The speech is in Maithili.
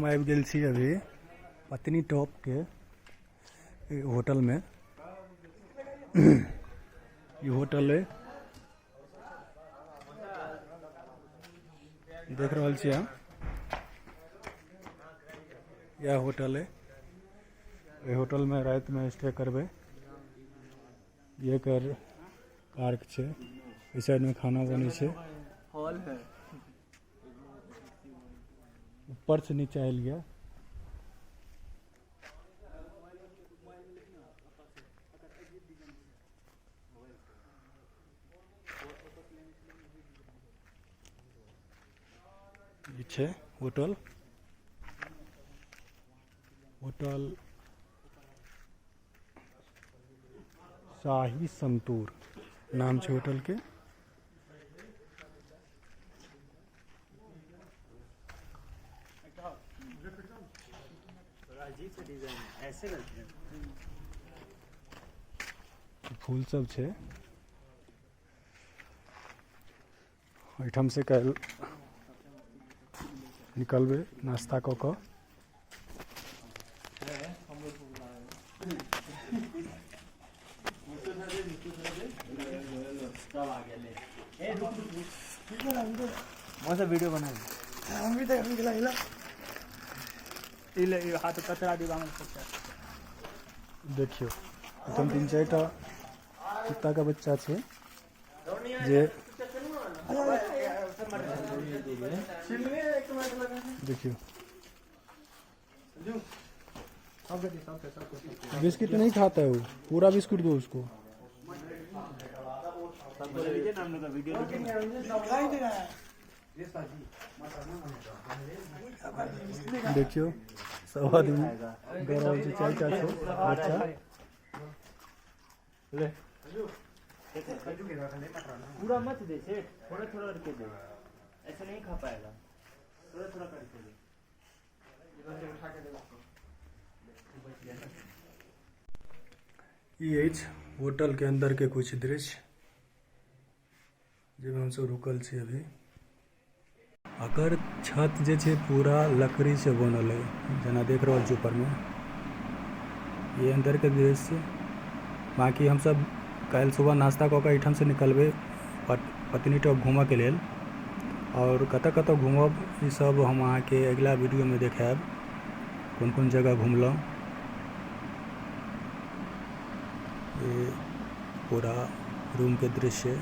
हम आबि गेल छी अभी पत्नी टॉप के होटल में। ई होटल है, देख रहल छी अहाँ, यह होटल है। एहि होटल में रात में स्टे करबै। ये कर पार्क छै, एहि साइड में खाना बनै छै। हॉल है। ऊपर से नीचा आयल गया। ई छै होटल, होटल शाही संतूर नाम छै होटल के। फूल सब छै। एहिठाम से काल्हि निकलबै नाश्ता कऽ कऽ। वीडियो बना हम भी देख निकला इले हाथ कचरा डिब्बा में। देखियौ, एहिठाम तीन चारि टा कुत्ता के बच्चा छै जे देखियौ। बिस्किट नहीं खाता है वो, पूरा बिस्कुट दो उसको। देखियौ, सब आदमी दऽ रहल छै, चारि टा छै बच्चा। ले पूरा मत दे सेठ, थोड़ा थोड़ा करके दे, ऐसे नहीं खा पाएगा, थोड़ा थोड़ा करके दे। ई अछि होटल के अंदर के कुछ दृश्य जाहिमे हमसब रुकल छी अभी। एकर छत जे छै पूरा लकड़ी से बनल है, जेना देख रहल छी ऊपर में। ये अंदर के दृश्य। बाकी हमसब काल्हि सुबह नाश्ता कऽ के एहिठाम से निकलबै पत्नी टॉप घूमऽ के लेल, और कतऽ कतऽ घूमब ई सब हम अहाँके अगिला वीडियो में देखायब, कोन कोन जगह घुमलहुँ। ये पूरा रूम के दृश्य।